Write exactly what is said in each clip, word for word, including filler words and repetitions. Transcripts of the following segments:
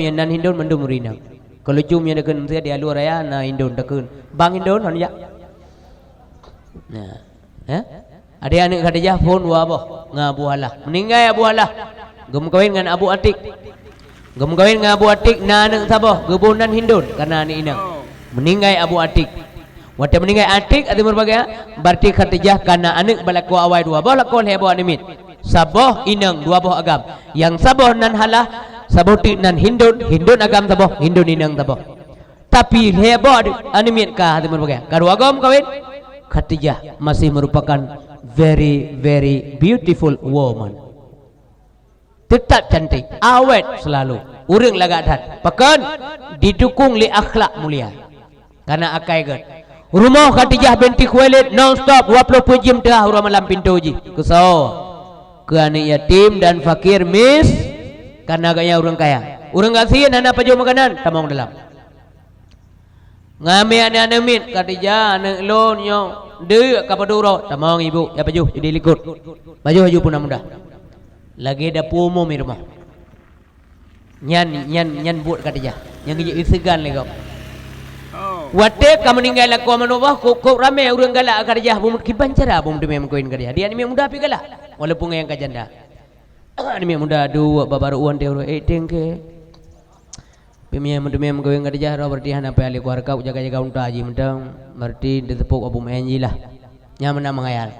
Meunyoe nan Hindon mandum ureueng inong. Keu lucu meunyoe takheun meusé di alue raya na Hindon takheun. Bang Hindon, hana jak. Nah. Eh? Adak aneuk Khadijah phon dua boh ngon Abu Halah. Meuninggai Abu Halah, geumeukawen ngon Abu Atik. Geumeukawen ngon Abu Atik na aneuk saboh, geuboh nan Hindon, ka na aneuk inong. Meuninggai Abu Atik. Watée meuninggai Atik, até meureubagai, berarti Khadijah ka na aneuk bak lakoe awai dua boh, lakoe lhée boh aneuk miet. Saboh inong, dua boh agam. Nyang saboh nan Halah, saboh teuk nan Hindon, Hindon agam saboh, Hindon inong saboh. Tapi lhée boh aneuk miet ka, até meureubagai. Ka dua goe meukawen, Khadijah masih merupakan very, very beautiful woman. Teutap cantik, awet seulalu. Ureueng lagak that. Pakon? Didukung lé akhlak mulia. Kana akai gét. Rumoh Khadijah binti Khuwailid non stop dua ploh peuet jeuem teuhah uroe malam pintoe jih. Keusoe? Keu aneuk yatim dan fakir mis-, kana geuhnyan ureueng kaya. Ureueng gasien hana pajoh makanan, tamong dalam. Ngamé aneuk-aneuk miet, Khadijah, aneuk lôn nyoe, deuk ka padub uroe, tamong ibu, ya pajoh, jadi likot. Pajoh laju puna mudah. Lagée dapu umum di rumoh. Nyan, nyan, nyan buet Khadijah. Nyang geujak iseugan lé gob. Watée ka meuninggai lakoe manoe boh, kok-kok ramé ureueng galak Khadijah, bum-, kiban cara beumeudeumiet meukawen Khadijah. Di aneuk miet muda pi galak, walaupun nyang ka janda. Aneuk miet muda duek bak baroe wan teuh, eh, tengke. Pi meunyoe meudeumiet meukawen Khadijah roh, berarti hana payah lé keluarga, jaga-jaga unta jih mantong, berarti teuteupeue abu maén jih lah. Nyan meunan meukhayal.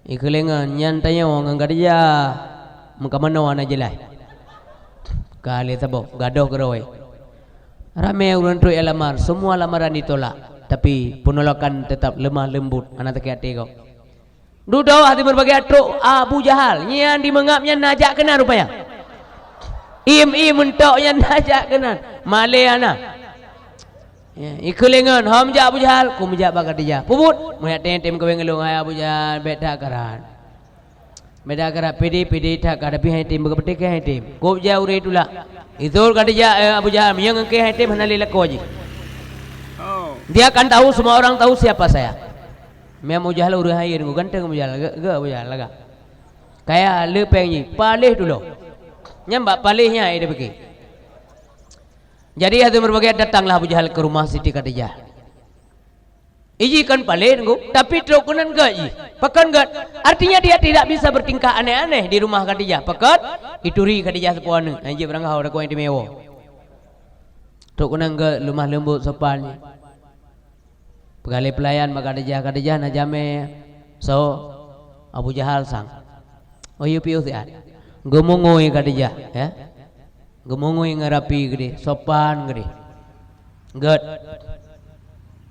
Ikeulengan nyan tanyoe ngon Khadijah meukamanoe hana jeulaih. Ka lhée saboh, gadôh keudroe. Ramé ureueng trok lamar, semua lamaran ditolak, tapi penolakan tetap lemah lembut, hana sakét até gob. Dudoe hati meureubagai trok Abu Jahal, nyan di meungab nyan na jak keunan rupanya. Im-im meuntok nyan na jak keunan, malée hana. Ya, ikeulengan, hom jak Abu Jahal, ku meujak bak Khadijah. Peubuet, meuhat tem-tem kawén ngon lôn, hai Abu Jahal, bèk that karat. Bèk that karat, pede-pede that karat, tapi hai tem, beuka peutikée hai tem. Kôb jak ureueng tulak. Ithôn Khadijah, eh, Abu Jahal, meunyoe ngon kée hai tem hana lé lakoe jih. Dia akan tahu, semua orang tahu siapa saya. Mé Abu Jahal ureueng hayeu, ganteng Abu Jahal, geu, geu Abu Jahal lagak. Kaya le péng jih, paléh tuloe. Nyan bak paléh nyan, eh, dia pike. Jadi, hati meureubagai datanglah Abu Jahal ke rumah Siti Khadijah. Iji kon paléh, Teungku, tapi trok keunan gét jih. Pakon gét? Artinya dia tidak bisa bertingkah aneh-aneh di rumah Khadijah. Pakon? Ituri Khadijah sapeue aneuk. Nah, jih beurangkaho takue istimewa. Trok keunan gét, lemah lembut, sopan jih. Peugah lé peulayan bak Khadijah, "Khadijah na jamé." "Soe?" "Abu Jahal sang." "Oh, yue piôh siat." Geumungui Khadijah, ya. Geumungui ngon rapi keudeh, sopan keudeh. Gét.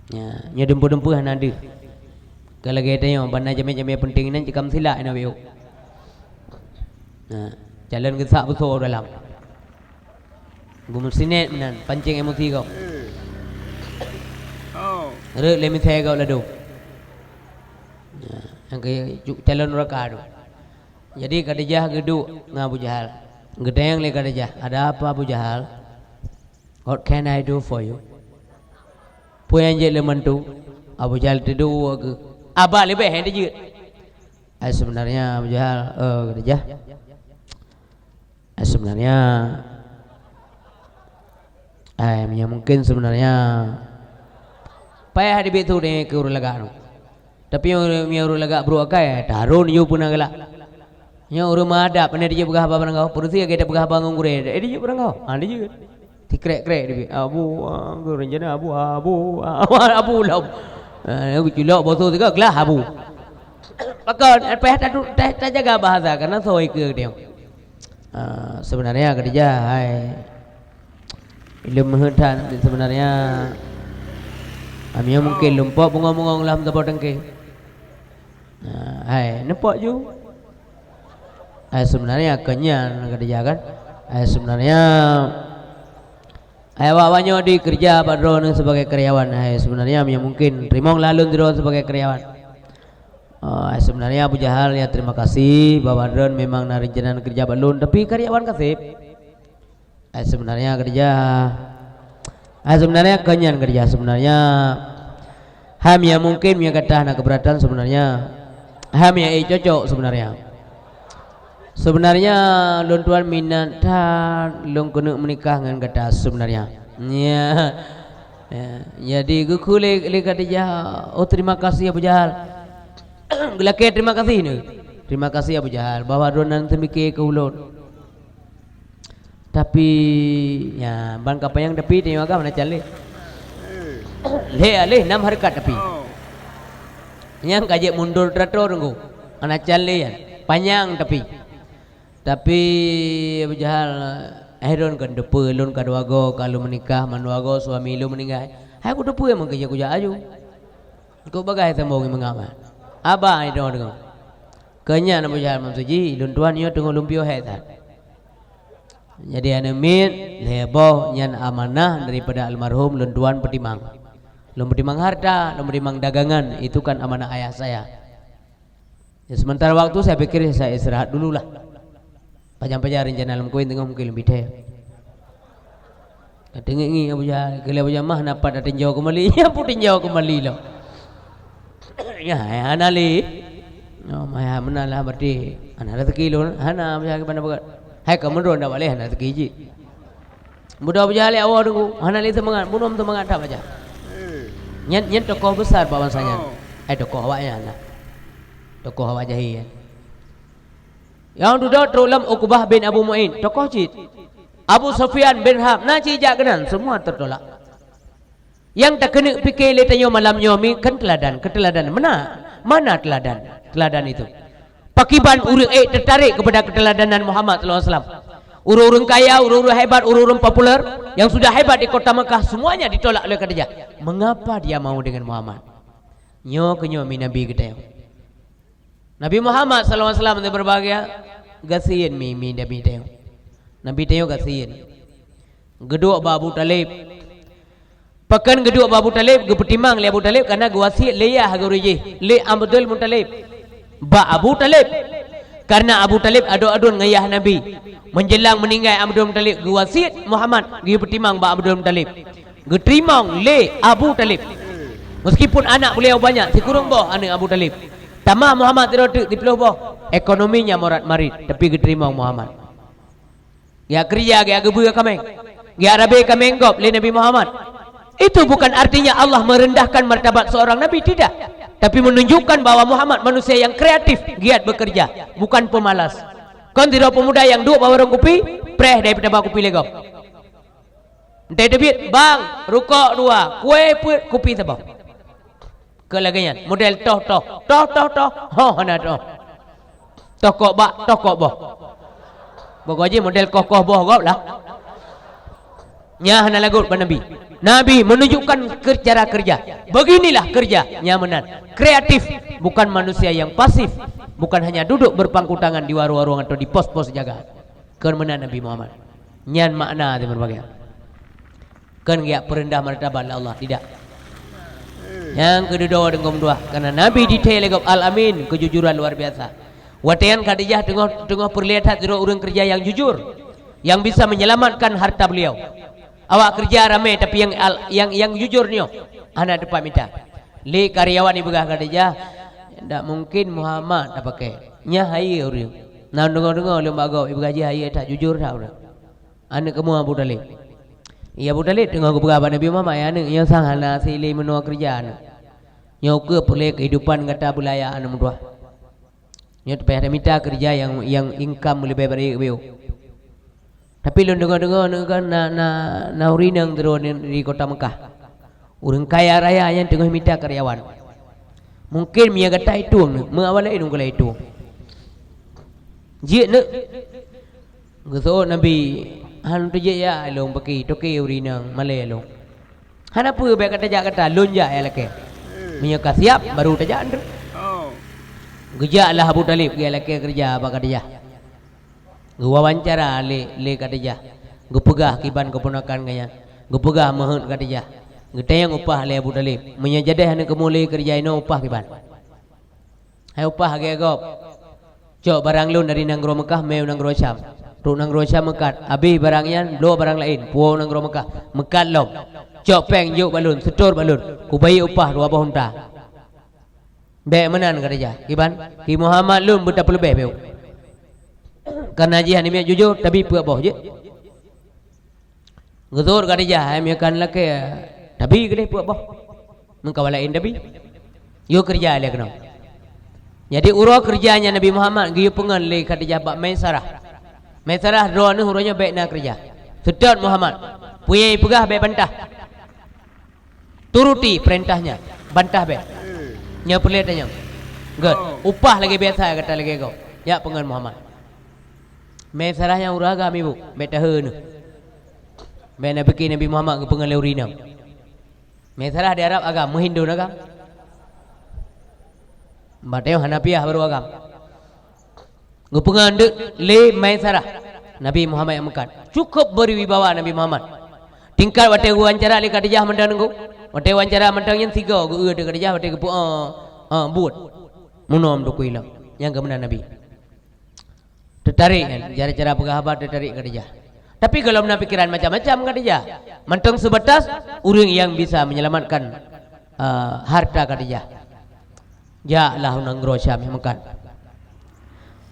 Ya, nyoe dumpeue-dumpeue hana deuh. Ka lagée tanyoe, ban na jamé-jamé peunteng nyan cikam silak inoe biôh. Nah, calon geusak beusoe dalam. Beumeusinet meunan, pancéng emosi gob. Rhot lé misée gob ladôm. Nah, nyang keu calon nuraka tu. Jadi Khadijah geuduek ngon Abu Jahal. Geutanyong lé Khadijah, "Ada apa, Abu Jahal? What can I do for you?" Peue nyang jeuet lé mantu? Abu Jahal teuduek geuh. Abah leubeh nyang teujeuet. "Eh, sebenarnya Abu Jahal, eh, Khadijah, eh, sebenarnya, eh, meunyoe mungkin sebenarnya," payah dibiet tu deh keu ureueng lagak tu. Tapi meunyoe ureueng lagak brok akai, taron yue peuna galak. Nyoe ureueng meuadab, hana dijeuet peugah haba barangkaho. Peurusi lagée tapeugah haba ngon gurée, eh, dijeuet barangkaho. Ha, dijeuet. Tikrek-krek dibi. Abu, ah, geurencana abu, abu, ah, abu lom. Ah, geuculok boso sigoe glah abu. Pakon, eh, payah tadu-, ta-, tajaga bahasa, karena soe ikeue teuh. Ah, sebenarnya Khadijah, hai. Ilôn meuheuet that sebenarnya. Ah, meunyoe mungkin lôn pok bungong-bungong lam saboh tangke. Nah, hai, neupok ju. Hai, sebenarnya kon nyan Khadijah kan. Hai, sebenarnya, hai, awak-awak nyoe dikeureuja bak droeneuh sebagai karyawan. Hai, sebenarnya meunyoe mungkin teurimong lah lôn sidroe sebagai karyawan. Oh, hai, sebenarnya Abu Jahal, ya, terima kasih bahwa droen memang na rencana keureuja bak lôn, tapi karyawan kaseb. Eh, sebenarnya Khadijah, eh, sebenarnya kon nyan Khadijah, sebenarnya, hai, meunyoe mungkin, meunyoe gata hana keberatan sebenarnya, hai, meunyoe ék cocok sebenarnya. Sebenarnya lôn tuan minat that lôn keuneuk meunikah ngon gata sebenarnya. Ya. Ya. Jadi geukheun lé, lé Khadijah, "Oh, terima kasih Abu Jahal." Geulakée terima kasih nyoe. "Terima kasih Abu Jahal bahwa droeneuh teumike keu ulôn." Tapi, ya, ban ka panyang tapi tanyoe agam hana can lé. Lhée aleh nam hareukat tapi. Nyang ka jeuet mundur teuratô teungku. Hana can lé nyan. Panyang tapi. Tapi Abu Jahal, "Eh, droen kon teupeue lôn ka dua goe ka lôn meunikah, mandua goe suami lôn meuninggai. Hai kuteupeue meukeujeuet kujak aju. Keu bagai sambông ngon meungab." Haba ai droe deungoe. Keu nyan Abu Jahal meusuji, "Lôn tuan nyoe teungoh lôn piôh hék that." Jadi aneuk miet lhée boh nyan amanah daripada almarhum lôn tuan peutimang. Lôn peutimang harta, lôn peutimang dagangan, itu kan amanah ayah saya. Ya, sementara waktu saya pikir saya istirahat dululah. Pajan-pajan rencana lom kawin teungoh mungkin leubeh thèe. Ka teungeut ngi Abu Jahal, keu lé Abu Jahal mah na pat tinjau keumali, nyan pun tinjau keumali lom. Ya, ya, hana lé. No, maya meunan lah berarti hana rezeki lôn, hana Abu Jahal keuban beugöt. Hai ka meudroe ndak baleh hana rezeki jih. Mudah Abu Jahal awak deungoe, hana lé seumangat, bunoe seumangat that baca. Nyan, nyan tokoh besar bak bansa nyan. Hai tokoh awaknyan lah. Tokoh awak jahé nyan. Nyang dudoe trok lom Uqbah bin Abu Mu'in, tokoh cit. Abu Sufyan bin Harb, na cit jak keunan, semua tertolak. Nyang takeuneuk pike lé tanyoe malam nyoe mi kan teuladan, keuteuladan meunan. Mana teuladan? Teuladan itu. Pakiban ureuëng ék teutarek keupada keuteuladanan Muhammad sallallahu alaihi wasallam. Ureuëng-ureuëng kaya, ureuëng-ureuëng hebat, ureuëng-ureuëng populer yang sudah hebat di kota Mekah, semuanya ditolak oleh Khadijah. Mengapa dia mau dengan Muhammad? Nyoe keuh nyoe mi Nabi geutanyoe. Nabi Muhammad sallallahu alaihi wasallam nyang berbahagia, gasien mi, mi Nabi tanyoe. Nabi tanyoe gasien. Geuduek bak Abu Thalib. Pakon geuduek bak Abu Thalib, geupeutimang lé Abu Thalib karena geuwasiet lé yah gurée jih, lé Abdul Muthalib. Bak Abu Thalib. Karena Abu Thalib aduen-aduen ngon yah Nabi. Menjelang meuninggai Abdul Muthalib geuwasiet Muhammad geupeutimang bak Abdul Muthalib. Geuteurimong lé Abu Thalib. Meskipun anak beliau banyak, sikureueng boh aneuk Abu Thalib. Tamah Muhammad sidroe teuk siplôh boh. Ekonominya morat-marit, tapi geuteurimong Muhammad. Geujak keureuja, geujak geubeue kaméng. Geujak rabe kaméng gob lé Nabi Muhammad. Itu bukan artinya Allah merendahkan martabat seorang nabi, tidak. Tapi menunjukkan bahwa Muhammad manusia yang kreatif, giat bekerja, bukan pemalas. Kon sidroe pemuda nyang duek bak warong kupi, preh dari peutaba kupi lé gob. Entah teubiet, "Bang, rukok dua, kue peuet, kupi saboh." Keu lagée nyan, model toh-toh, toh-toh-toh, ho hana toh. Toh kok bak, toh kok boh. Pokok jih model koh-koh boh gob lah. Nyan hana lagot bak Nabi. Nabi menunjukkan ke-, cara kerja. Beginilah kerja, nyan meunan. Kreatif, bukan manusia yang pasif. Bukan hanya duduk berpangku tangan di warung-warung atau di pos-pos jaga. Kon meunan Nabi Muhammad. Nyan makna teuh meureubagian. Kon geujak peureundah martabat lé Allah, tidak. Nyang keudua deungon dua, karena Nabi jithèe lé gob Al-Amin, kejujuran luar biasa. Watèe nyan Khadijah teungoh, teungoh peureulèe that sidroe ureueng keureuja nyang jujur, nyang bisa menyelamatkan harta beliau. Awak keureuja ramè, tapi nyang al-, nyang, nyang jujur nyoe hana teumpat mita. Lé karyawan ipeugah Khadijah, "Ndak mungkin Muhammad tapaké. Nyan hayeue ureueng. Na deungoe-deungoe lôn bak gob, ipeugah jih hayeue that, jujur that ureueng." Aneuk kamoe Abu Thalib. Iya Abu Thalib teungoh geupeugah bak Nabi Muhammad, "Ya aneuk, nyoe sang hana sili meunoe keureuja aneuk. Nyoe keuh peureulèe keuhidupan gata beulaya aneuk meutuah. Nyoe teupayah tamita keureuja nyang, nyang income leubeh barék geubeuet." Tapi lôn deungoe-deungoe nyoe kan na, na, na ureueng inong sidroe di, di kota Meukah. Ureueng kaya raya nyan teungoh mita karyawan. Mungken meunyo gata itong, meu awai laén ulôn keulah itong. Jeuet neuk. Geuseuôt Nabi, "Han teujeuet ya ilôn paki, toke ureueng inong malèe lôn." "Hana peue, bèk ka tajak gata, lôn jak ya lakèe. Meunyo ka siap, baru tajak." Geujaklah Abu Thalib geulakèe keureuja bak Khadijah. Geuwawancara lé, lé Khadijah. Geupeugah kiban keuponakan geuh nyan. Geupeugah meuheuet Khadijah. Geutanyong upah lé Abu Thalib. Meunyo jadèh aneuk kamoe lé keureuja inoe upah kiban? Hai upah lagèe gob. Cok barang lôn dari nanggroe Meukah mè u nanggroe Syam. Trok nanggroe Syam meukat, abéh barang nyan, bloe barang laén, puwoe u nanggroe Meukah. Meukat lom. Cok pèng jok bak lôn, seutor bak lôn. Kubayeue upah dua boh unta. Bèk meunan Khadijah. Kiban, keu Muhammad lôn beutapeuleubèh bèk. Karena jih aneuk miet jujur, tabi peuet boh jeuet. Geusut Khadijah, hai miet kan lakée, tabi keudeh peuet boh. Meukawan laén tabi. Yue keureuja lé keunoe. Jadi uroe keureuja nyan Nabi Muhammad geuyue peungon lé Khadijah bak Maisarah. Maisarah droeneuh uroe nyoe bék na keureuja. Seutôt Muhammad, peue nyang ipeugah bék bantah. Turuti peurintah nyan, bantah bék. Nyoe peureulée tanyong. Gét, upah lagée biasa gata lagée gob. Jak peungon Muhammad. Maisarah nyang ureueng agam ibu, bék tahe neuh. Bék na pike Nabi Muhammad geupeungon lé ureueng inong. Maisarah di Arab agam, meuhindon agam. Bak tanyoe hana piah barô agam. Geupeungon deuk lé Maisarah Nabi Muhammad nyang meukat. Cukup berwibawa Nabi Muhammad. Tingkat watée geuwawancara lé Khadijah mantong nunggu. Watée wawancara mantong nyan sigoe geu-eu teuh Khadijah watée geupeu, eh, eh, buet. Meunoe meudukui lom. Nyang geumeunan Nabi. Teutarek kan, cara-cara peugah haba teutarek Khadijah. Tapi gohlom na pikeran macam-macam Khadijah. Mantong seubatas ureueng nyang bisa menyelamatkan, eh, harta Khadijah. Jaklah u nanggroe Syam nyang meukat.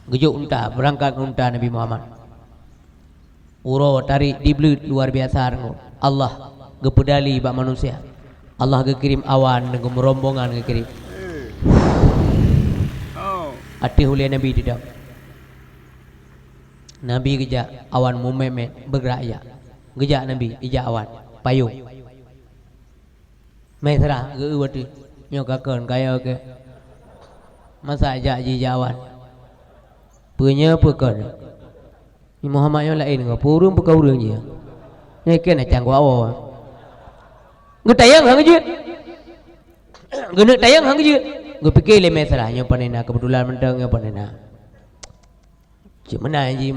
Geujok unta, beurangkat ngon unta Nabi Muhammad. Uroe tarek di bleuet luar biasa deungon Allah geupeudali bak manusia. Allah geukirém awan deungon meurombongan geukirém. Ateueh ulée Nabi didong. Nabi geujak, awan mumet-met beugrak jak. Geujak Nabi, ijak awan, payong. Mesra geu-eu watée nyoe ka kon kayée keu masa jak jijak awan. Peue nyoe peue kon? Ni Muhammad nyoe laén ngon peue ureuëng peue ka ureuëng jih. Nyoe keu na cangguek awoe. Geutayang hang jeuet. Geuneuk tayang hang jeuet. Geupike lé Mesra nyoe pane na keubeutulan mantong nyoe pane na. Cuma na jih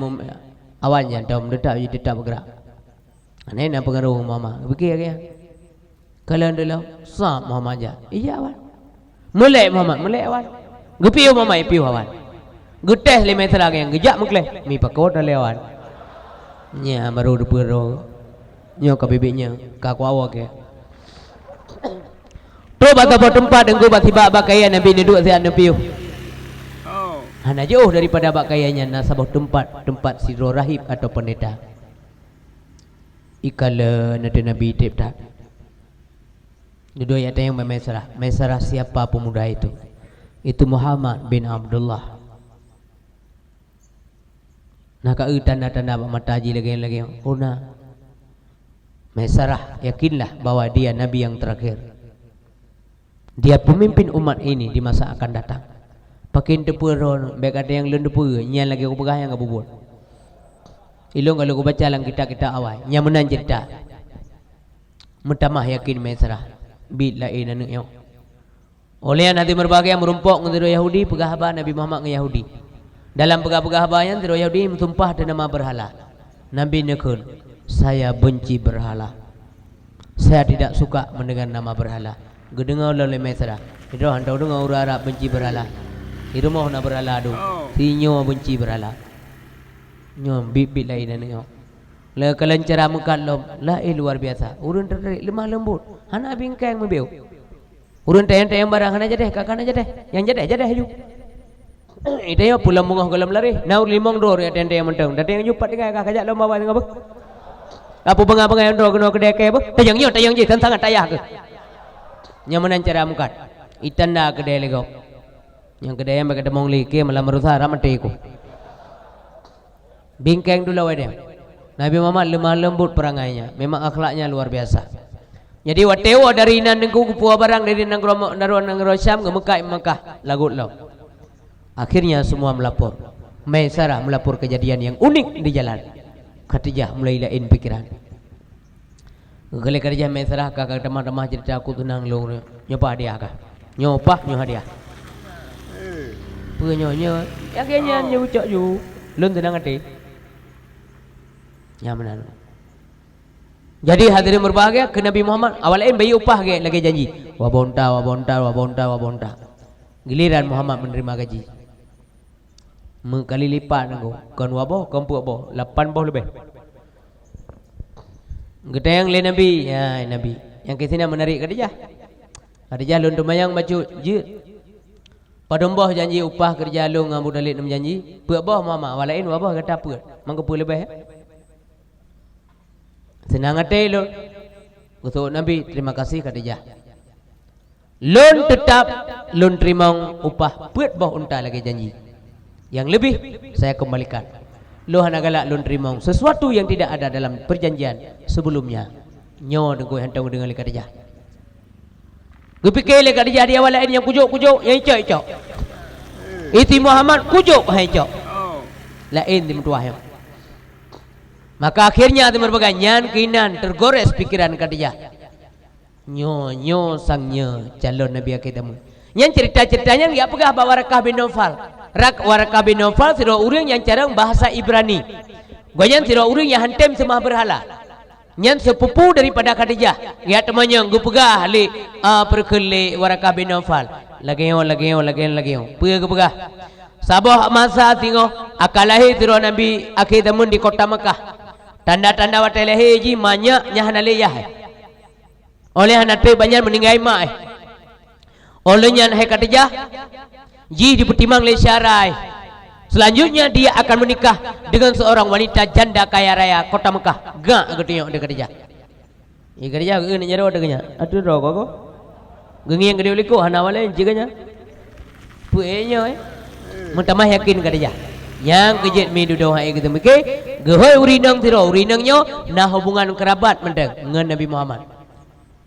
awan nyan tom teutap jih teutap beugrak. Aneh na peungaroh Muhammad. Geupike lagée nyan. Kalon dulu, sab Muhammad jak. Ija awan. Meulek Muhammad, meulek awan. Geupiôh Muhammad, piôh awan. Geutéh lé Mesra nyang geujak meukleh, mi pakot lé awan. Nya baru deupeue droe. Nyoe ka bibit nyoe, ka kuawa keu. Trok bak saboh teumpat teungku bak sibak bak kayée Nabi neuduek siat neupiôh. Hana jiôh daripada bak kayée nyan na saboh teumpat, teumpat sidroe rahib atau pendeta. Ikalon ateueh Nabi treb that. Dudoe ayat tanyong bak Maisarah. Maisarah, siapa pemuda itu? Itu Muhammad bin Abdullah. Na ka eu tanda-tanda bak mata jih lagée-lagée, oh na. Maisarah, yakinlah bahwa dia nabi yang terakhir. Dia pemimpin umat ini di masa akan datang. Pakén teupeue droe, bék ada nyang lôn teupeue, nyan lagée kupeugah nyang ka bubuet. Ilôn ka lôn kubaca lam kitab-kitab awai, nyang meunan ceurita. Meutamah yakin Mesra, biet laén aneuëk nyoe. Óh lheueh nyan hase meureubah geuh meurumpok ngon sidroe Yahudi peugah haba Nabi Muhammad ngon Yahudi. Dalam peugah-peugah haba nyan sidroe Yahudi meusumpah ateueh nama beurhala. Nabi neukheun, "Saya benci berhala. Saya tidak suka mendengar nama berhala." Geudeungoe lom lé Mesra. Sidroe hana deungoe ureuëng Arab benci beurhala. Di rumoh na beurhala dum. Sinyoe benci beurhala. Nyoe biet-biet laén aneuëk nyoe. Lé kalon cara meukat lom, laén luar biasa. Ureuëng teutarek lemah leumbot, hana bingkeng meubiôh. Ureuëng tayang-tayang barang hana jadeh, ka hana jadeh. Nyang jadeh, jadeh laju. Ita nyoe pulang beungoh gohlom lareh, na ureuëng limong droe ureuëng tayang-tayang mantong. Datang laju pat tinggai ka kajak lom bawa singoh beuh. Apu beunga-beunga nyang droe keunoe keudée kée beuh. Tayang nyoe, tayang jih, tan sangat tayah keuh. Nyang meunan cara meukat. Itanda keudée lé gob. Nyang keudée nyang bak geutamong lé kée malam rusa rab maté ku. Bingkeng dulu awai deh. Nabi Muhammad lemah lembut perangainya, memang akhlaknya luar biasa. Jadi watée woe dari inan teungku geupuwoe barang dari nanggroe, nanggroe, nanggroe Syam geumeukat Makkah lagot lom. Akhirnya semua melapor. Maisarah melapor kejadian yang unik di jalan. Khadijah mulai laén pikiran. Geulée Khadijah Maisarah ka, ka tamah-tamah ceurita aku teunang lôn. Nyoe pah hadiah kah? Nyoe pah, nyoe hadiah. Peue nyoe, nyoe? Lagée nyan nyoe ucok ju. Lôn teunang até. Nyan meunan. Jadi hadirin berbahagia, keu Nabi Muhammad awak laén bayeue upah lagée, lagée janji. Waboh unta, waboh unta, waboh unta, waboh unta. Giliran Muhammad menerima gaji. Meukali lipat nanggroe, kon dua boh, kon peuet boh, lapan boh leubeh. Geutanyong lé Nabi, ya Nabi, nyang keu sinan meunarik Khadijah. Khadijah lôn teumayang bacut, jeuet. Padum boh janji upah keureuja lôn ngon Abu Thalib neumeujanji? Peuet boh, Muhammad, awak laén dua boh gata peuet. Mangkeupeu leubeh, eh? Seunang até lôn. Geuseuôt Nabi, "Terima kasih, Khadijah. Lôn teutab lôn teurimong upah peuet boh unta lagée janji. Nyang leubeh, saya kembalikan. Lôn hana galak lôn teurimong sesuatu yang tidak ada dalam perjanjian sebelumnya." Nyoe deungon hantom geudeungoe lé Khadijah. Geupike lé Khadijah di awak laén nyang kujok-kujok, nyang icok-icok. Iti Muhammad kujok hai icok. Laén di meutuah nyoe. Maka akhirnya di meureubagai nyan keunan teugores pikeran Khadijah. Nyoe, nyoe sang nyoe calon Nabi akhé zaman. Nyan cerita-cerita nyan geujak peugah bak Warakah bin Naufal. Rak-, Warakah bin Naufal sidroe ureuëng nyang carông bahasa Ibrani. Gobnyan sidroe ureuëng nyang hantom seumah beurhala. Nyan seupupu daripada Khadijah. Geujak teumanyong geupeugah lé, a, peureukeuen lé Warakah bin Naufal. Lagée nyoe, lagée nyoe, lagée nyoe, lagée nyoe. Peue geupeugah? Saboh masa singoh akan lahé sidroe Nabi akhé zaman di kota Makkah. Tanda-tanda watée lahé jih manyak nyang hana lé yah. Óh lheueh nyan teuk banyan meuninggai mak, eh. Óh lheueh nyan hai Khadijah, jih jipeutimang lé syara, eh. Selanjutnya dia akan menikah dengan seorang wanita janda kaya raya kota Mekah. Gak geutunyok di Khadijah. Di Khadijah geuneuk jaroe teuh nyan. Aduh, droe kok. Geungieng geudiek likot hana walai jih nyan. Peue nyoe, eh? Meutamah yakin Khadijah. Nyang keujeuet mi dudoe hai geuteumike, geuhôi ureuëng inong sidroe, ureuëng inong nyoe na hubungan kerabat mantong ngon Nabi Muhammad.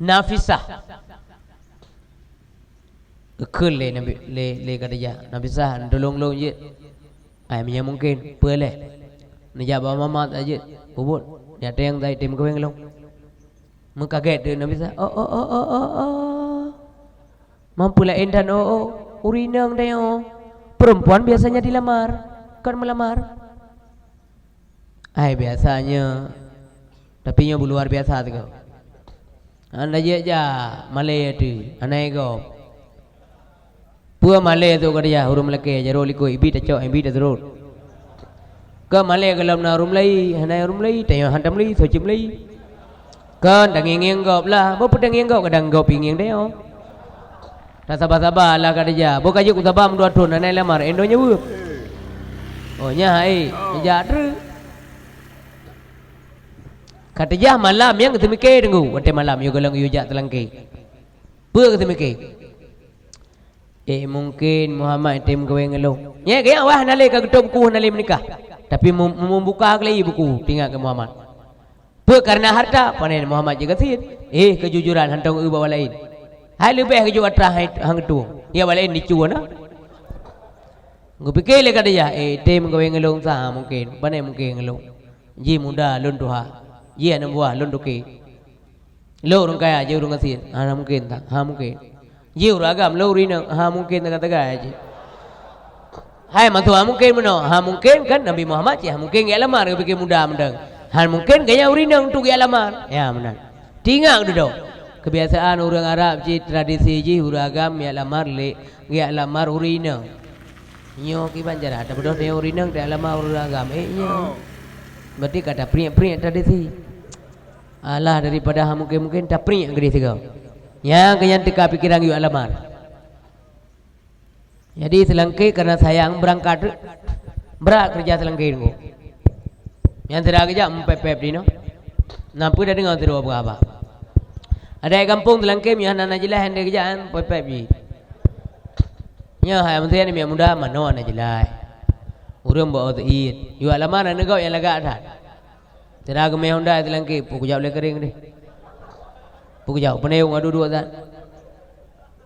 Nafisah. Geukheun lé Nabi, lé, lé Khadijah, "Nafisah, neutulông lôn jeuet. Ai meunyoe mungken, peue lé? Neujak bak Muhammad jeuet, peubuet. Nyang teuntèe tai tem kawén lôn." Meukagét teuk Nafisah, "Oh, oh, oh, oh, oh, oh. Mampu laén dan oh, oh, ureuëng inong deh oh. Perempuan biasanya dilamar, kon meulamar." Hai biasanya, tapi nyoe beuluar biasa teuk. Hana jeuet jak malée teuh, hana gob. Peue malée tu ka dijak ureuëng meulakée, jaroe likot, ibi tacok, ibi taturot. Ka malée gohlom na ureuëng meulai, hana ureuëng meulai, tanyoe han tameulai, soe cit meulai. Kon tangieng-ngieng gob lah, boh peue tangieng gob, kadang gob ingieng tanyoe. Tasaba-saba lah Khadijah, boh ka jeuet kusaba meudua thon hana lamar, indong nyeuweueb. Oh nyan hai, jak treuk. Khadijah malam nyang geuteumike deungoe, watée malam yue gohlom yue jak teulangke. Peue geuteumike? Eh, mungken Muhammad tem kawén ngon lôn. Nyang geuh awai hana lé ka geutôb kuh hana lé meunikah. Tapi mum-, mum-, buka keulai buku, teuingat keu Muhammad. Peue kareuna hareuta, panen Muhammad jeuet gasien. Eh, keujujuran hantom eu bak awak laén. Hai leubeh geujok atra hai hang tueng. Ya awak laén dicu na. Geupike lé Khadijah, eh, tem kawén ngon lôn sa mungken. Panen mungken ngon lôn. Jih muda lôn tuha. Jih aneuk buah lôn toke. Lôn ureuëng kaya, jih ureuëng gasien. Hana mungken tan, hana mungken. Jih ureuëng agam, lôn ureuëng inong, hana mungken teuga-teuga jih. Hai mantong hana mungken meunoe, hana mungken kan Nabi Muhammad cit hana mungken geujak lamar, geupike muda mantong. Hana mungken gaya ureuëng inong untuk geujak lamar. Ya meunan. Teuingat dudoe. Keubiasaan ureuëng Arab cit tradisi jih ureuëng agam geujak lamar lé, geujak lamar ureuëng inong. Nyoe kiban cara, tabeudôh tanyoe ureuëng inong geujak lamar ureuëng agam. Eh nyoe. Berarti ka tapriek-priek tradisi. Alah daripada hana mungken-mungken tapriek keudeh sigoe. Nyang keu nyan teuka pikeran geuyue lamar. Jadi seulangke kareuna sayang beurangkat brat keureuja seulangke nyoe. Nyang sira geujak meupép-pép dinoe. Na peue tadeungoe sidroe peugah haba. Adak gampông seulangke meuhan hana jeulaih han geujak han pép-pép jih. Nyoe hai meusé nyoe muda manoe hana jeulaih. Ureuëng bak teuiet. Yuak lamar aneuk gob nyang lagak that. Sira geumé honda seulangke, peue kujak ulée keuring deh. Peue kujak peunayong adu duek that.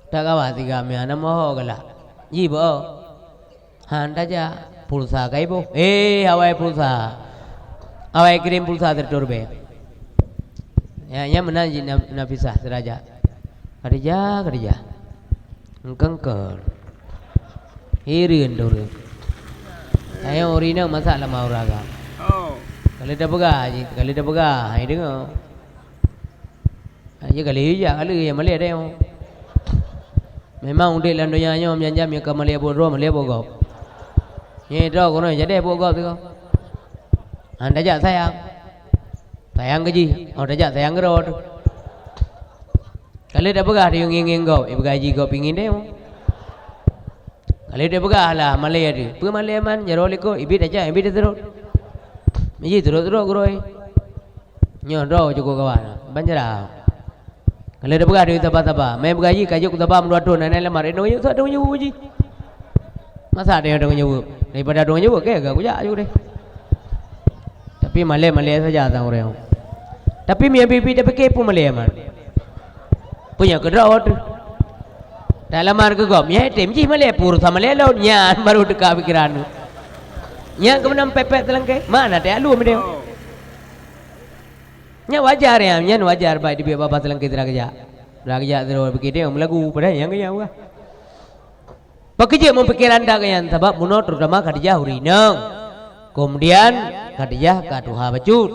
Tak gawa siga meuhan na moho galak. Ji boh. Han tajak, pulsa ka iboh. Eh, awai pulsa. Awai kirim pulsa sireutoh ribée. Ya, nyan meunan ji na, Nafisah sira jak. Khadijah, Khadijah. Engkeungkeun. Hireuen deh ureuëng. Tanyoe ureuëng inong masak lam aura agam. Oh. Ka lheueh tapeugah jih, ka lheueh tapeugah, hai deungoe. Hai jih ka lheueh jak, ka lheueh jak malée tanyoe. Memang udeb lam donya nyoe meujam-jam nyang ka malée buet droe, malée buet gob. Nyoe droe keunoe jadi buet gob sigoe. Han tajak sayang. Sayang keu jih, oh tajak sayang keu droe teuh. Ka lheueh tapeugah tanyoe ngieng-ngieng gob, ipeugah jih gob ingieng tanyoe. Kalau dia peugah lah malée tu. Peue malée man, jaroe likot, ibit aja, ibit turot. Iji turot-turot gurôi. Nyoe droe cukup kawan. Banjara. Kalau dia peugah dia taba-taba. Mai peugah ji, ka jok taba meudua thon, aneuk lamar. Inong yuk, sok dong yuk ji. Masa dia dong yuk? Daripada dong yuk, ke, ke kujak yuk deh. Tapi malée-malée saja sang ureuëng. Tapi mian bibi tapike pun malée man. Punya keudroe tu. Dak lamar keu gob, mian item jih malée pur sama lé lôn, nyan baru teuka pikiran tu. Nyan keumeunang pepet teulangke, mana teu alu meudeh. Nyan wajar ya, nyan wajar baik dibiet baba teulangke teurak geujak. Teurak geujak terus pikir dia meulagu padahai nyang geujak wah. Pakejeuet meupikiran dak nyan sabab bunoe terutama Khadijah ureuëng inong. Kemudian Khadijah ka tuha bacut.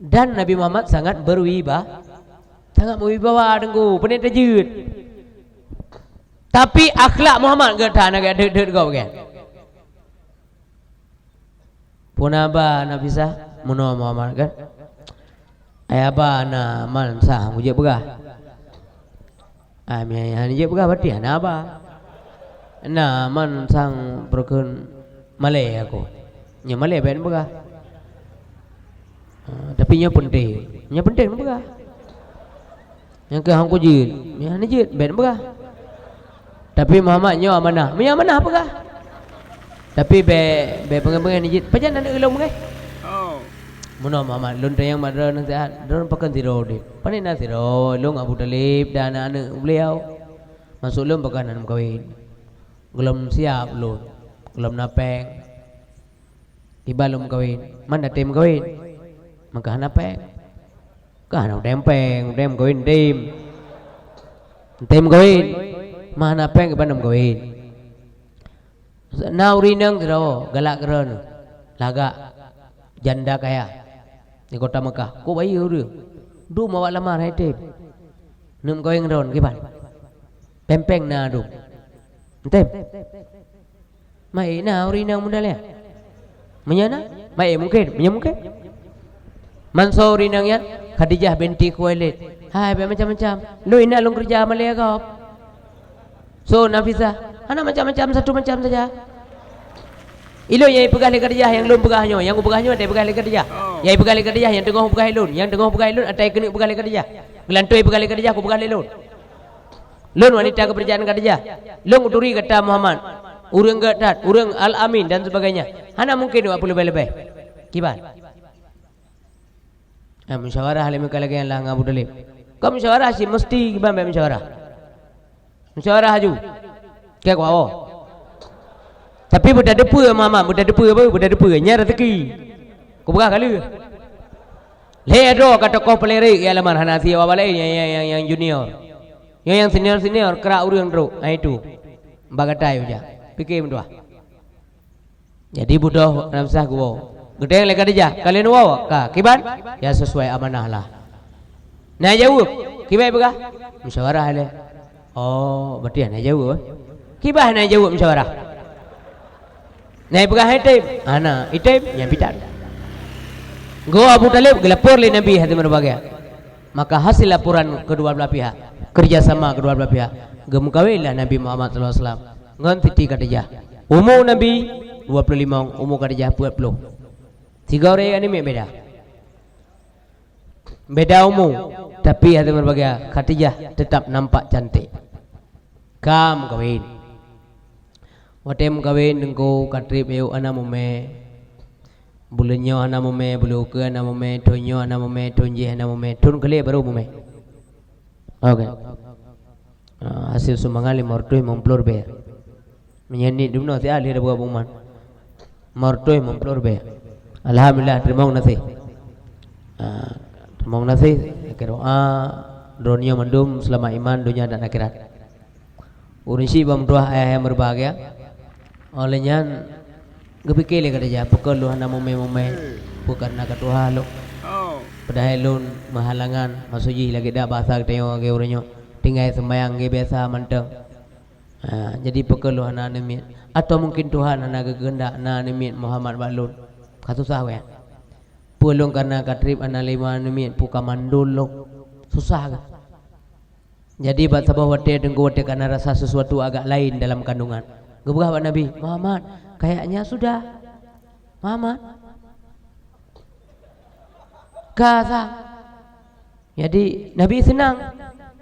Dan Nabi Muhammad sangat berwiba, sangat berwibawa teungku, peunet tajeuet. Tapi akhlak Muhammad geutan agak deuet-deuet gob kan. Puna ba Nafisah, meunoe Muhammad kan. Ayah ba na man sang ujek peugah. Ah, mi ayah ujek peugah berarti hana ba. Na man sang perkun malée aku. Nya malée ben peugah. Ah, tapi nya penting. Nya penting peugah. Nyang keu hang kujeuet, nyang hana jeuet, bèk neupeugah. Tapi Muhammad nyoe amanah, meunyoe amanah peugah. Tapi bèk, bèk peungen-peungen jeuet, pajan aneuk ulôn meugah. Oh. Meunoe Muhammad, lôn tanyong mat droe nasihat, droe pakon sidroe udeb. Pane na sidroe, lôn Abu Thalib dan aneuk-aneuk beliau. Maksud lôn pakon hana meukawen. Gohlom siap lôn, gohlom na péng. Kiban lôn meukawen, man na tem meukawen. Maka hana péng. Ka hana udeb péng, udeb meukawen tem. Tem meukawen. Man hana péng kiban lôn meukawen. Na ureueng inong sidroe galak keudroe, lagak janda kaya di kota Mekah. Kok bayeue ureueng? Dum awak lamar hai tem. Neuk meukawen ngon droe kiban? Péng-péng na dum. Tem. Mai na ureueng inong muda lé? Meunyoe na, mai mungken, meunyoe mungken. Manso ureueng inong nyan, Khadijah binti Khuwailid. Hai, bèk macam-macam. Lôn inan lôn keureuja malée gob. So, Nafisah, hana macam-macam, satu macam saja. Ilôn nyang ipeugah lé Khadijah, nyang lôn peugah nyoe, nyang kupeugah nyoe, ata ipeugah lé Khadijah. Nyang ipeugah lé Khadijah, nyang teungoh peugah ilôn, nyang teungoh peugah ilôn, ata ikeuneuk peugah lé Khadijah. Geulantoe ipeugah lé Khadijah, kupeugah lé lôn. Lôn wanita keupeurcayaan Khadijah. Lôn kuturi gata Muhammad, ureueng gèt that, ureueng al-amin dan sebagainya. Hana mungken awak peuleubeh-leubeh. Kiban? Eh, musyawarah lé meuka lagèe nyan lah ngon Abu Thalib. Kon musyawarah cit, meusti kiban bèk musyawarah. Musyawarah aju. Keu kuwoe. Tapi beuteupeue Muhammad, beuteupeue apa? Beuteupeue. Nyan rezeki. Kupeugah ka lheueh. Lhèe droe ka tokoh paléng rhek, ya lamar hana sie awak laén nyang, nyang, nyang, nyang junior. Nyang, nyang senior-senior krak ureueng trok, ha itu. Bak gata yue jak. Pike meutuah. Jadi beudôh Nafisah geuwoe. Geutanyong lé Khadijah, "Ka lheueh neuwoe?" "Ka." "Kiban?" "Ya sesuai amanah lah." Na jaweueb. Kiban peugah? Musyawarah lé. Oh, berarti hana jaweueb, eh? Kiban hana jaweueb musyawarah? Na ipeugah item? Hana, item nyan bidan. Goe Abu Thalib geulapor lé Nabi hase meureubagia. Maka hasil laporan kedua belah pihak, kerjasama kedua belah pihak, geumeukawen lah Nabi Muhammad sallallahu alaihi wasallam ngon Siti Khadijah. Umu Nabi dua puluh limong, umu Khadijah peuet ploh. Tiga orang aneuk miet beda. Beda umu, tapi hase meureubagia, Khadijah tetap nampak cantik. Ka meukawen. Watèe meukawen teungku ka trép yôh hana mumè. Buleuen nyoe hana mumè, buleuen ukeue hana mumè, thôn nyoe hana mumè, thôn jéh hana mumè, thôn keu lhèe baru mumè. Oke. Ah, hasil sumbangan lima ratus lima puluh ribèe. Meunyoe niet dumnoe siat lheueh dapeue buman. Lima ratus lima puluh ribèe. Alhamdulillah, teurimong gaséh. Ah, teurimong gaséh, akhé doa, droeneuh mandum seulamat iman, donya dan akhirat. Ureueng syiek ban meutuah ayah nyang meureubahagia. Óh lheueh nyan, geupike lé Khadijah, "Pakon lôn hana mumè-mumè? Pakon na ka tuha lôn? Padahai lôn meuhalangan, maksud jih lagèe dak basa geutanyoe lagèe uroe nyoe, tinggai seumayang lagèe biasa mantong. Ha, jadi pakon lôn hana aneuk miet? Atawa mungken Tuhan hana geukeuheundak na aneuk miet Muhammad bak lôn?" Ka susah wèh. Peue lôn ka na ka trép hana lima aneuk miet, peue ka mandul lôn? Susah keuh? Jadi, bak saboh watée Teungku watée ka na rasa sesuatu agak laén dalam kandungan, geupeugah bak Nabi, "Muhammad, kayaknya sudah. Muhammad, ka sa." Jadi, Nabi seunang.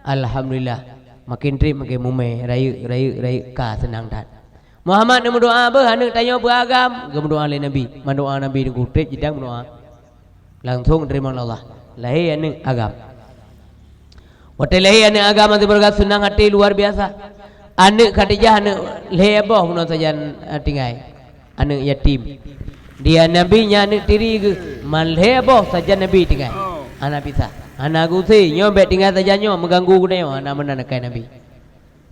Alhamdulillah. Makin treb makin mumé, rayeuk, rayeuk, rayeuk, ka seunang that. "Muhammad neumeudoá beuh, aneuëk tanyoe beuagam," geumeudoá lé Nabi. Meudoá Nabi Teungku, treb jidang meudoá. Langsong teurimong lé Allah. Lahé aneuëk agam. Watée lahé aneuëk agam, até beureukat seunang até luar biasa. Aneuëk Khadijah aneuëk lhée boh bunoe sajan, eh, tinggai. Aneuëk yatim. Di Nabi nyan aneuëk tiri geuh, man lhée boh sajan Nabi tinggai. Hana pisah. Hana geuuse, nyoe bék tinggai sajan nyoe, meuganggu geutanyoe, hana meunan keukai Nabi.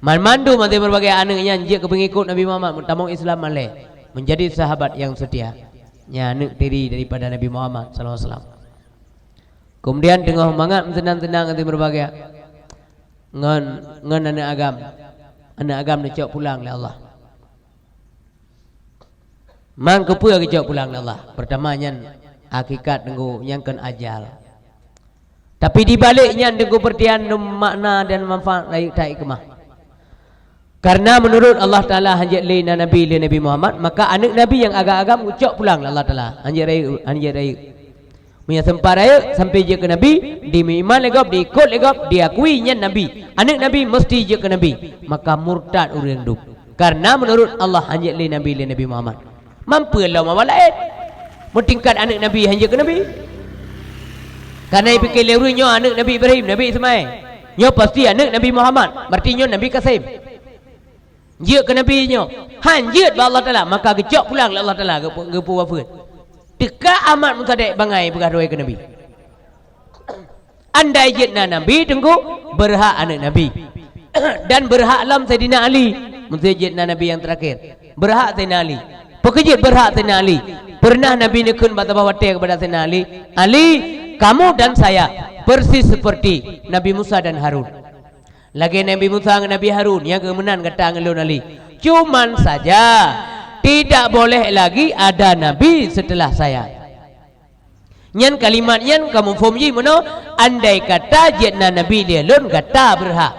Man mandum até beureubagai aneuëk nyan jeuet keu peungikot Nabi Muhammad, meutamong Islam malée, menjadi sahabat yang setia. Nyan aneuëk tiri daripada Nabi Muhammad sallallahu alaihi wasallam. Kemudian teungoh mangat meuseunang-seunang até beureubagai, ngon, ngon aneuëk agam. Aneuëk agam neucok pulang lé Allah. Man keupeue geucok pulang lé Allah? Peurtama nyan hakikat Teungku, nyang kon ajal. Tapi di balek nyan Teungku peurtian makna dan manfaat rayeuk that hikmah. Karena meunurot Allah Taala hanjeuet lé na nabi lé Nabi Muhammad, maka aneuëk nabi nyang agam-agam geucok pulang lé Allah Taala. Hanjeuet rayeuk, hanjeuet rayeuk. Meunyoe seumpat rayeuk sampai jeuet keu nabi, dimeuiman lé gob, diikot lé gob, diakui nyan nabi. Aneuëk nabi meusti jeuet keu nabi, maka murtad ureuëng dum. Karena meunurot Allah hanjeuet lé nabi lé Nabi Muhammad. Man peue lom awak laén? Meutingkat aneuëk nabi hanjeuet keu nabi. Karena ipike lé ureuëng nyoe aneuëk Nabi Ibrahim, Nabi Ismail. Nyoe pasti aneuëk Nabi Muhammad, berarti nyoe Nabi Kasim. Jeuet keu nabi nyoe. Hanjeuet bak Allah Taala, maka geucok pulang lé Allah Taala geupu-, geupeuwafeuet. Teuka Ahmad Mutadik bangai peugah doai keu nabi. Andai jeuet na nabi Teungku, beurhak aneuëk nabi. Dan beurhak lom Saidina Ali. Meusé jeuet na nabi nyang teurakhir, beurhak Saidina Ali. Peu kheueh jeuet beurhak Saidina Ali? Peureunah Nabi neukheun bak saboh watée keupada Saidina Ali, "Ali, kamu dan saya persis seperti Nabi Musa dan Harun." Lagée Nabi Musa ngon Nabi Harun, nyang keuh meunan gata ngon lôn Ali. Cuman saja, tidak boleh lagi ada nabi setelah saya. Nyan kalimat nyan ka muphom jih meunoe, andai kata jeuet na nabi lé lôn gata beurhak.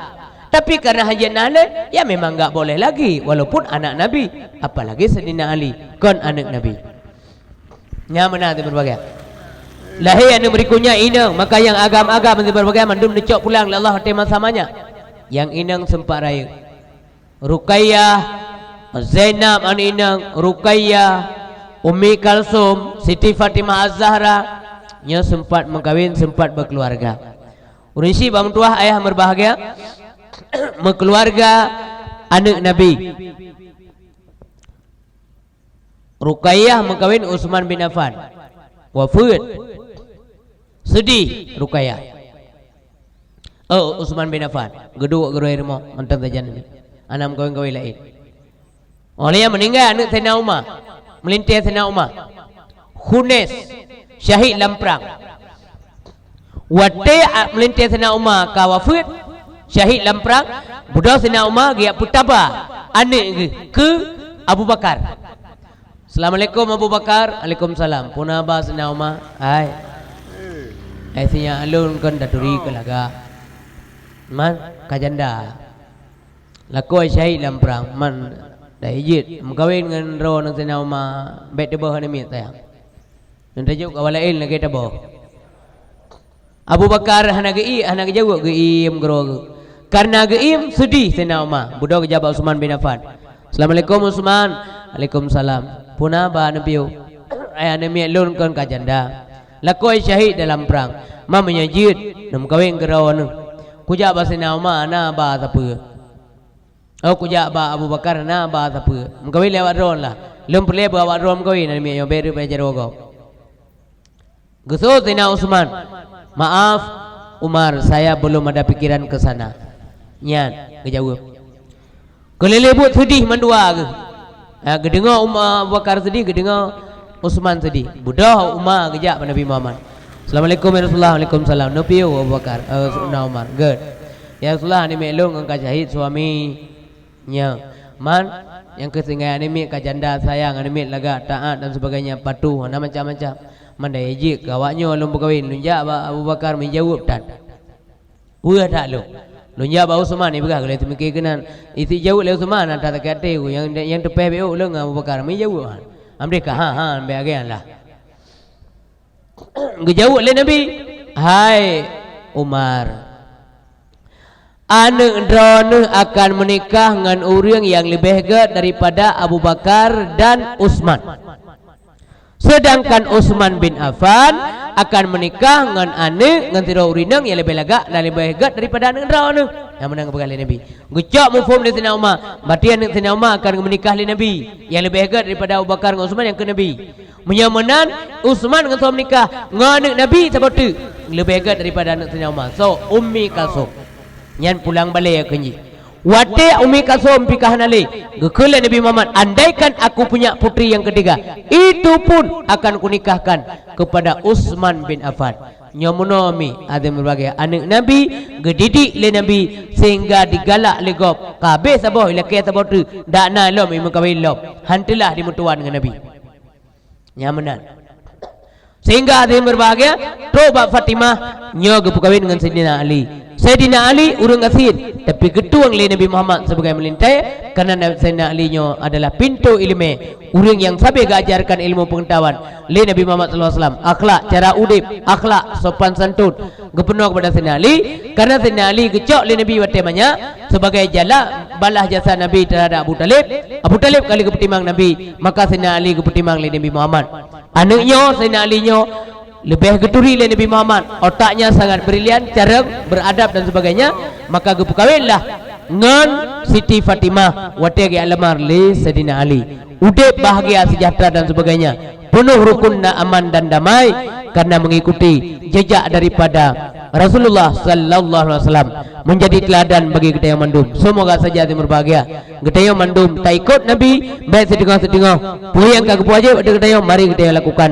Tapi karena hana jeuet na lé, ya memang enggak boleh lagi, walaupun anak nabi, apalagi Saidina Ali, kon aneuëk nabi. Nyan meunan teuh beureubagai. Lahé aneuëk beurikutnya inong, maka nyang agam-agam teuh beureubagai mandum neucok pulang lé Allah watée masa manyak. Nyang inong seumpat rayeuk. Ruqayyah, Zainab aneuëk inong, Ruqayyah, Ummi Kalsum, Siti Fatimah Az-Zahra, nyoe seumpat meukawen, seumpat beukeuluwarga. Ureuëng syiek bak meutuwah ayah meubahgia, meukeuluwarga aneuëk Nabi. Ruqayyah meukawen Utsman bin Affan. Wafeuet. Seudeh Ruqayyah. Oh, Utsman bin Affan. Geuduek geuroe rumoh mantong sajan. Hana meukawen-kawen laén. Óh lheueh nyan meuninggai aneuëk Saidina Umar. Meulintée Saidina Umar. Khunes. Syahid lam prang. Watée a-, meulintée Saidina Umar ka wafeuet, syahid lam prang, beudôh Saidina Umar geujak peutaba aneuëk geuh keu Abu Bakar. "Assalamualaikum Abu Bakar." "Waalaikumsalam." "Peue na ba Saidina Umar?" "Hai. Hai sinyak lôn kon taturi keu lagak. Man ka janda. Lakoe syahid lam prang, man dai jeuet meukawen ngon droeneuh Saidina Umar, bék teuboh aneuk miet sayang. Nyan tajok kawan laén lagée taboh." Abu Bakar hana geuiek, hana geujaweueb, geuiem keudroe geuh. Kareuna geuiem, seudeh Saidina Umar. Beudôh geujak bak Utsman bin Affan. "Assalamualaikum Utsman." "Waalaikumsalam." "Peue na ba neupiôh?" "Hai aneuk miet lôn kon ka janda. Lakoe syahid dalam prang. Man meunyoe jeuet, neumeukawen keudroeneuh. Kujak bak Saidina Umar na ba sapeue." "Oh, kujak bak Abu Bakar na ba sapeue. Meukawen lé awak droeneuh lah. Lôn peureulée beu awak droeneuh meukawen aneuk miet nyoe, bék reuet bak jaroe gob." Geuseuôt Saidina Utsman, "Maaf, Umar, saya belum ada pikiran ke sana." Nyan geujaweueb. Keu lheueh buet seudeh mandua geuh. Ha, geudeungoe Umar, Abu Bakar seudeh, geudeungoe Utsman seudeh. Beudôh Umar geujak bak Nabi Muhammad. "Assalamualaikum ya Rasulullah." "Waalaikumsalam." "Neupiôh Abu Bakar, eh, Saidina Umar?" "Göt." "Ya Rasulullah, aneuk miet lôn ngon ka syahid suami nyoe. Man, nyang keuh tinggai aneuk miet ka janda, sayang aneuk miet lagak, taát dan sebagainya, patuh, hana macam-macam. Man dai jeuet keu awak nyoe lôn peukawen, lôn jak bak Abu Bakar meujaweueb tan." "Peue that lôn?" Lôn jak bak Utsman, ipeugah lé teumiki keunan. Isi jaweueb lé Utsman, ata sakét até ku, nyang, nyang teupéh beu lôn ngon Abu Bakar, mi jaweueb han. Amdeh ka, ha, ha, ambe agian lah. Geujaweueb lé Nabi, "Hai Umar, aneuëk droeneueh akan meunikah ngon ureuëng nyang leubeh gét daripada Abu Bakar dan Utsman. Seudangkan Utsman bin Affan akan meunikah ngon aneuëk, ngon sidroe ureuëng inong nyang leubeh lagak dan leubeh gét daripada aneuëk droeneueh." Nyang meunan geupeugah lé Nabi. Geucok muphom lé Saidina Umar, berarti aneuëk Saidina Umar akan geumeunikah lé Nabi, nyang leubeh gét daripada Abu Bakar ngon Utsman nyang keu Nabi. Meunyoe meunan, Utsman ngon soe meunikah? Ngon aneuëk Nabi saboh teuk, leubeh gét daripada aneuëk Saidina Umar. Soe? Ummi Kalsum. Nyan pulang balée kheun jih. Watée Ummi Kalsum pih ka hana lé, geukheun lé Nabi Muhammad, "Andaikan aku punya putri yang ketiga, itu pun akan kunikahkan kepada Utsman bin Affan." Nyoe meunoe mi, hadirin berbahagia, aneuëk Nabi, geudidik lé Nabi, sehingga digalak lé gob. Ka habéh saboh, ilakée saboh teuk, dak na lom imeukawen lom. Han teulah dimeutuan ngon Nabi. Nyan meunan. Sehingga hadirin berbahagia, trok bak Fatimah, nyoe geupeukawen ngon Saidina Ali. Saidina Ali ureuëng gasien, tapi geutueng lé Nabi Muhammad sebagai meulintai, karena Saidina Ali nyoe adalah pintoe iéleumé, ureuëng nyang sabe geuajarkan ilmu pengetahuan lé Nabi Muhammad sallallahu alaihi wasallam, akhlak, cara udeb, akhlak, sopan santun, geupeunoh kepada Saidina Ali, karena Saidina Ali geucok lé Nabi watée manyak sebagai jala balah jasa Nabi terhadap Abu Talib. Abu Talib ka lheueh geupeutimang Nabi, maka Saidina Ali geupeutimang lé Nabi Muhammad. Aneuëk nyoe, Saidina Ali nyoe, leubeh geuturi lé Nabi Muhammad. Otaknya sangat brilian, carông, beradab dan sebagainya, maka geupeukawenlah ngon Siti Fatimah watée geujak lamar lé Saidina Ali. Udeb bahagia, sejahtera dan sebagainya. Penuh rukun na aman dan damai karena mengikuti jejak daripada Rasulullah sallallahu alaihi wasallam, menjadi teladan bagi geutanyoe mandum. Semoga saja hadirin berbahagia, geutanyoe mandum taikot Nabi, baik siteungoh-siteungoh. Peue nyang ka geupeuwajéb ateueh geutanyoe, mari geutanyoe lakukan.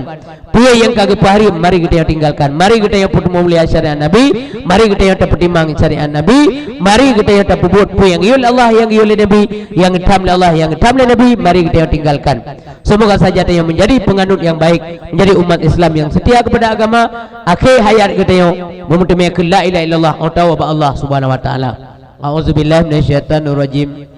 Peue nyang ka geupeuhareuem, mari geutanyoe tinggalkan. Mari geutanyoe peuteumulia syariat Nabi, mari geutanyoe tapeutimang syariat Nabi, mari geutanyoe tapeubuet peue nyang geuyue lé Allah, nyang geuyue lé Nabi, nyang geutam lé Allah, nyang geutam lé Nabi, mari geutanyoe tinggalkan. Semoga saja tanyoe menjadi penganut yang baik, menjadi umat Islam yang setia kepada agama, akhé hayat geutanyoe meumeuteumé keu la ilaha illallah, atawa bak Allah Subhanahu wa Taala. A'udzubillahi minasyaitonirrajim.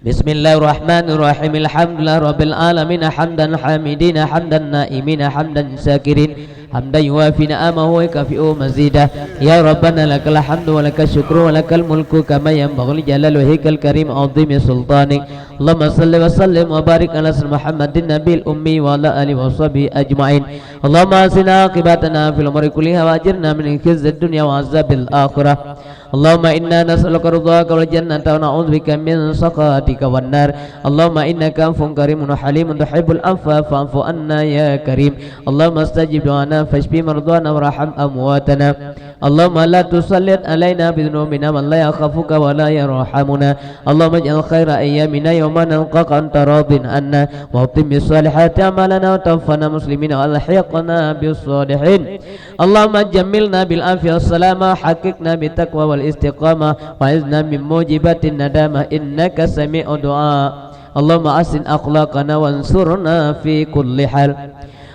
Bismillahirrahmanirrahim. Alhamdulillahirabbil alamin, hamdan hamidin, hamdan naimin, hamdan syakirin, hamdan yuwafi ni'amahu wa yukafi'u mazidah. Ya Rabbana, lakal hamdu wa lakal syukru wa lakal mulku kama yanbaghi li jalali wajhikal karim wa 'azimi sultanik. Allahumma salli wa sallim wa barik ala sayyidina Muhammadin nabiyil ummi wa ala alihi wa sahbihi ajma'in. Allahumma ahsin aqibatana fil umuri kulliha wa ajirna min khizyid dunya wa azabil akhirah. Allahumma inna nas'aluka ridhaka wal jannata wa na'udzubika min sakhatika wan nar. Allahumma innaka 'afuwun karimun halimun tuhibbul 'afwa fa'fu 'anna ya karim. Allahumma stajib du'ana fashfi mardhana warham amwatana. Allahumma la tusallit 'alaina bi dzunubina man la yakhafuka wa la yarhamuna. Allahumma ij'al khaira ayyamina yauma nalqaka anta radin 'anna wa atimmis salihati a'malana wa tawaffana muslimina wa alhiqna bis salihin. Allahumma jammilna bil afiyah wassalamah, haqiqna bit taqwa wal istiqamah, wa izna min mujibatin nadamah, innaka sami'ud du'a. Allahumma ahsin akhlaqana wansurna fi kulli hal.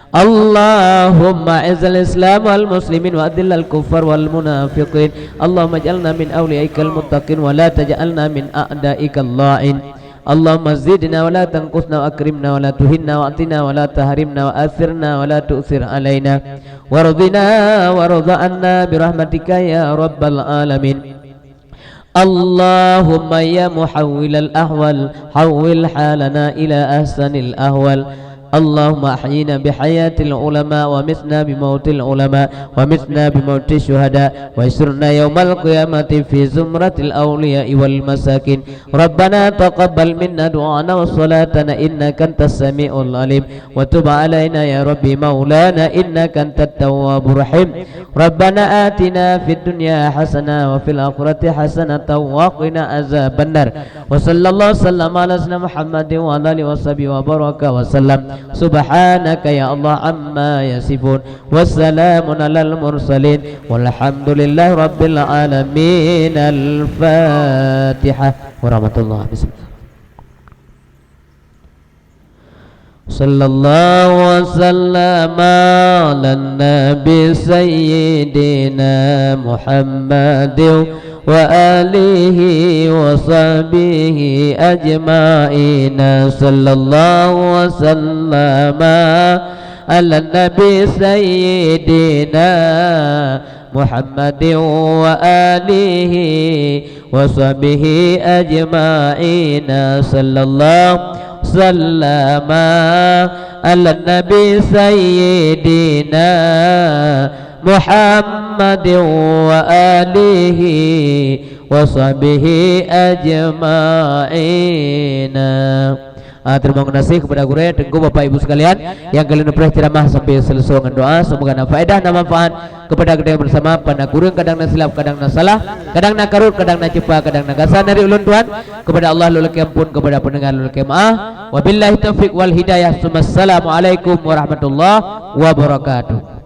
Allahumma izzal Islam wal muslimin wa adhillal kuffar wal munafiqin. Allahumma ij'alna min awliyaikal muttaqin wa la taj'alna min a'daikal la'in. Allahumma zidna wa la tanqusna wa akrimna wa la tuhinna wa a'tina wa la tahrimna wa atsirna wa la tu'tsir alaina. Wardina warda 'anna bi rahmatika ya rabbal alamin. Allahumma ya muhawwilal ahwal, hawwil halana ila ahsanil ahwal. Allahumma ahyina bi hayatil ulama wa mitna bi mautil ulama wa mitna bi mautis syuhada wa ihsyurna yaumal qiyamati fi zumratil awliya wal masakin. Rabbana taqabbal minna du'ana wa salatana innaka antas samiul alim wa tub alaina ya rabbi maulana innaka antat tawwabur rahim. Rabbana atina fid dunya hasanah wa fil akhirati hasanatan wa qina azabannar. Wa sallallahu sallam ala sayyidina Muhammadin wa ala alihi wa sahbihi wa baraka wa sallam. Subhanaka ya Allah amma yasifun. Wa salamun alal mursalin. Walhamdulillahi rabbil alamin. Al-Fatihah. Warahmatullah. Bismillah. Sallallahu wasallam ala nabi sayyidina Muhammadin وآله وصحبه أجمعين. صلى الله وسلم على النبي سيدنا محمد وآله وصحبه أجمعين. صلى الله وسلم على النبي سيدنا محمد وآله وصحبه أجمعين. Ah, terima kasih kepada gurée, teungku, bapak ibu sekalian, nyang ka lôn preh ceramah sampai selesai ngon doa. Semoga na faedah, na manfaat kepada kita bersama. Pana kureueng, kadang na silap, kadang na salah, kadang na karot, kadang na cupa, kadang na gasa dari ulôn tuan. Kepada Allah lôn lakée ampôn, kepada pendengar lôn lakée maaf. Wabillahi taufiq wal hidayah. Summa assalamualaikum warahmatullahi wabarakatuh.